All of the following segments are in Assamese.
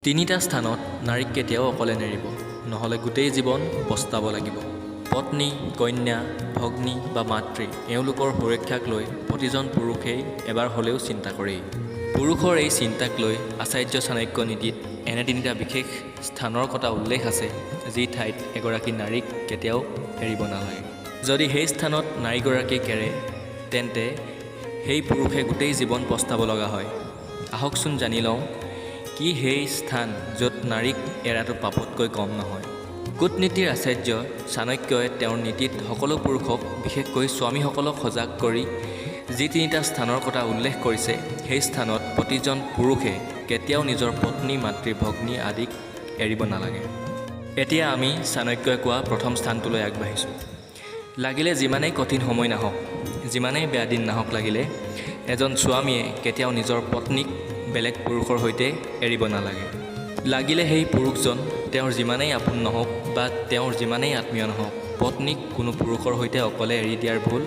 তিনিটা স্থানত নাৰীক কেতিয়াও অকলে নেৰিব, নহ'লে গোটেই জীৱন পস্তাব লাগিব। পত্নী, কন্যা, ভগ্নী বা মাতৃ, এওঁলোকৰ সুৰক্ষাক লৈ প্ৰতিজন পুৰুষেই এবাৰ হ'লেও চিন্তা কৰেই। পুৰুষৰ এই চিন্তাক লৈ আচাৰ্য চাণক্য নীতিত এনে তিনিটা বিশেষ স্থানৰ কথা উল্লেখ আছে, যি ঠাইত এগৰাকী নাৰীক কেতিয়াও এৰিব নালাগে। যদি সেই স্থানত নাৰীগৰাকীক এৰে, তেন্তে সেই পুৰুষে গোটেই জীৱন পস্তাব লগা হয়। আহকচোন জানি লওঁ কি সেই স্থান য'ত নাৰীক এৰাটো পাপতকৈ কম নহয়। কূটনীতিৰ আচাৰ্য চাণক্যই তেওঁৰ নীতিত সকলো পুৰুষক, বিশেষকৈ স্বামীসকলক সজাগ কৰি যি তিনিটা স্থানৰ কথা উল্লেখ কৰিছে, সেই স্থানত প্ৰতিজন পুৰুষে কেতিয়াও নিজৰ পত্নী, মাতৃ, ভগ্নী আদিক এৰিব নালাগে। এতিয়া আমি চাণক্যই কোৱা প্ৰথম স্থানটোলৈ আগবাঢ়িছোঁ। লাগিলে যিমানেই কঠিন সময় নাহক, যিমানেই বেয়া দিন নাহক, লাগিলে এজন স্বামীয়ে কেতিয়াও নিজৰ পত্নীক বেলেগ পুৰুষৰ সৈতে এৰিব নালাগে। লাগিলে সেই পুৰুষজন তেওঁৰ যিমানেই আপোন নহওক বা তেওঁৰ যিমানেই আত্মীয় নহওক, পত্নীক কোনো পুৰুষৰ সৈতে অকলে এৰি দিয়াৰ ভুল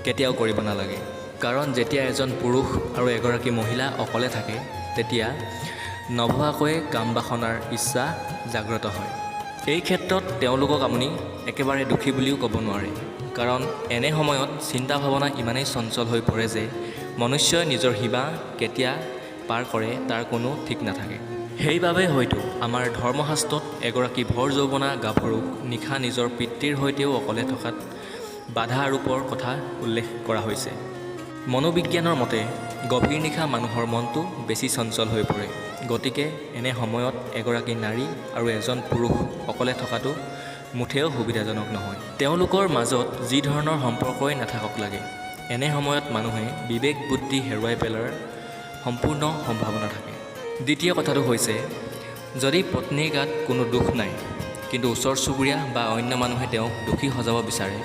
কেতিয়াও কৰিব নালাগে। কাৰণ যেতিয়া এজন পুৰুষ আৰু এগৰাকী মহিলা অকলে থাকে, তেতিয়া নভবাকৈয়ে কাম বাসনাৰ ইচ্ছা জাগ্ৰত হয়। এই ক্ষেত্ৰত তেওঁলোকক আপুনি একেবাৰে দোষী বুলিও ক'ব নোৱাৰে, কাৰণ এনে সময়ত চিন্তা ভাৱনা ইমানেই চঞ্চল হৈ পৰে যে মনুষ্যই নিজৰ সীমা কেতিয়া পাৰ কৰে তাৰ কোনো ঠিক নাথাকে। সেইবাবে হয়তো আমাৰ ধৰ্মশাস্ত্ৰত এগৰাকী ভৰ যৌৱনা গাভৰুক নিশা নিজৰ পিতৃৰ সৈতেও অকলে থকাত বাধা আৰোপৰ কথা উল্লেখ কৰা হৈছে। মনোবিজ্ঞানৰ মতে গভীৰ নিশা মানুহৰ মনটো বেছি চঞ্চল হৈ পৰে। গতিকে এনে সময়ত এগৰাকী নাৰী আৰু এজন পুৰুষ অকলে থকাটো মুঠেও সুবিধাজনক নহয়। তেওঁলোকৰ মাজত যি ধৰণৰ সম্পৰ্কই নাথাকক লাগে, এনে সময়ত মানুহে বিবেক বুদ্ধি হেৰুৱাই পেলোৱাৰ সম্পূৰ্ণ সম্ভাৱনা থাকে। দ্বিতীয় কথাটো হৈছে, যদি পত্নীৰ গাত কোনো দোষ নাই, কিন্তু ওচৰ চুবুৰীয়া বা অন্য মানুহে তেওঁক দোষী সজাব বিচাৰে,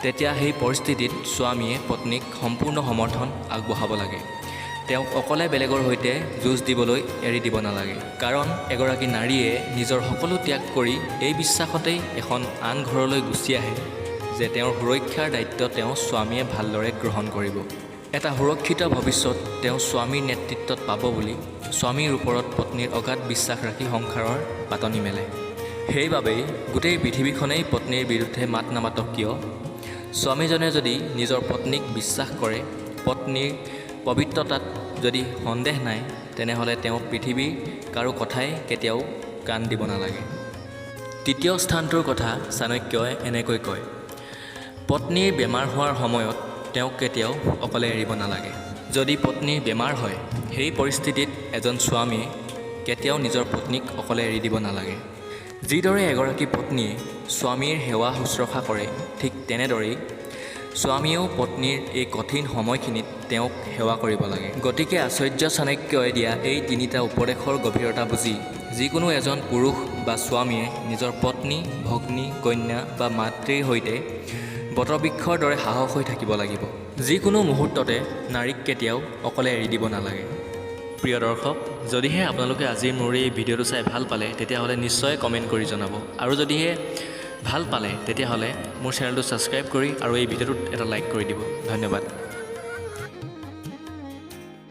তেতিয়া সেই পৰিস্থিতিত স্বামীয়ে পত্নীক সম্পূৰ্ণ সমৰ্থন আগবঢ়াব লাগে। তেওঁক অকলে বেলেগৰ সৈতে যুঁজ দিবলৈ এৰি দিব নালাগে। কাৰণ এগৰাকী নাৰীয়ে নিজৰ সকলো ত্যাগ কৰি এই বিশ্বাসতেই এখন আন ঘৰলৈ গুচি আহে যে তেওঁৰ সুৰক্ষাৰ দায়িত্ব তেওঁ স্বামীয়ে ভালদৰে গ্ৰহণ কৰিব। এটা সুৰক্ষিত ভৱিষ্যত তেওঁ স্বামীৰ নেতৃত্বত পাব বুলি স্বামীৰ ওপৰত পত্নীৰ অগাধ বিশ্বাস ৰাখি সংসাৰৰ পাতনি মেলে। সেইবাবেই গোটেই পৃথিৱীখনেই পত্নীৰ বিৰুদ্ধে মাত নামাতক কিয়, স্বামীজনে যদি নিজৰ পত্নীক বিশ্বাস কৰে, পত্নীৰ পবিত্ৰতাত যদি সন্দেহ নাই, তেনেহ'লে তেওঁ পৃথিৱীৰ কাৰো কথাই কেতিয়াও কাণ দিব নালাগে। তৃতীয় স্থানটোৰ কথা চাণক্যই এনেকৈ কয়, পত্নীৰ বেমাৰ হোৱাৰ সময়ত তেওঁক কেতিয়াও অকলে এৰিব নালাগে। যদি পত্নীৰ বেমাৰ হয়, সেই পৰিস্থিতিত এজন স্বামীয়ে কেতিয়াও নিজৰ পত্নীক অকলে এৰি দিব নালাগে। যিদৰে এগৰাকী পত্নীয়ে স্বামীৰ সেৱা শুশ্ৰূষা কৰে, ঠিক তেনেদৰেই স্বামীয়েও পত্নীৰ এই কঠিন সময়খিনিত তেওঁক সেৱা কৰিব লাগে। গতিকে আচাৰ্য চাণক্যই দিয়া এই তিনিটা উপদেশৰ গভীৰতা বুজি যিকোনো এজন পুৰুষ বা স্বামীয়ে নিজৰ পত্নী, ভগ্নী, কন্যা বা মাতৃৰ সৈতে বটবৃক্ষৰ দৰে সাহস হৈ থাকিব লাগিব। যিকোনো মুহূৰ্ততে নাৰীক কেতিয়াও অকলে এৰি দিব নালাগে। প্ৰিয় দৰ্শক, যদিহে আপোনালোকে আজিৰ মোৰ এই ভিডিঅ'টো চাই ভাল পালে, তেতিয়াহ'লে নিশ্চয় কমেণ্ট কৰি জনাব আৰু যদিহে ভাল পালে, তেতিয়াহ'লে মোৰ চেনেলটো ছাবস্ক্ৰাইব কৰি আৰু এই ভিডিঅ'টোত এটা লাইক কৰি দিব। ধন্যবাদ।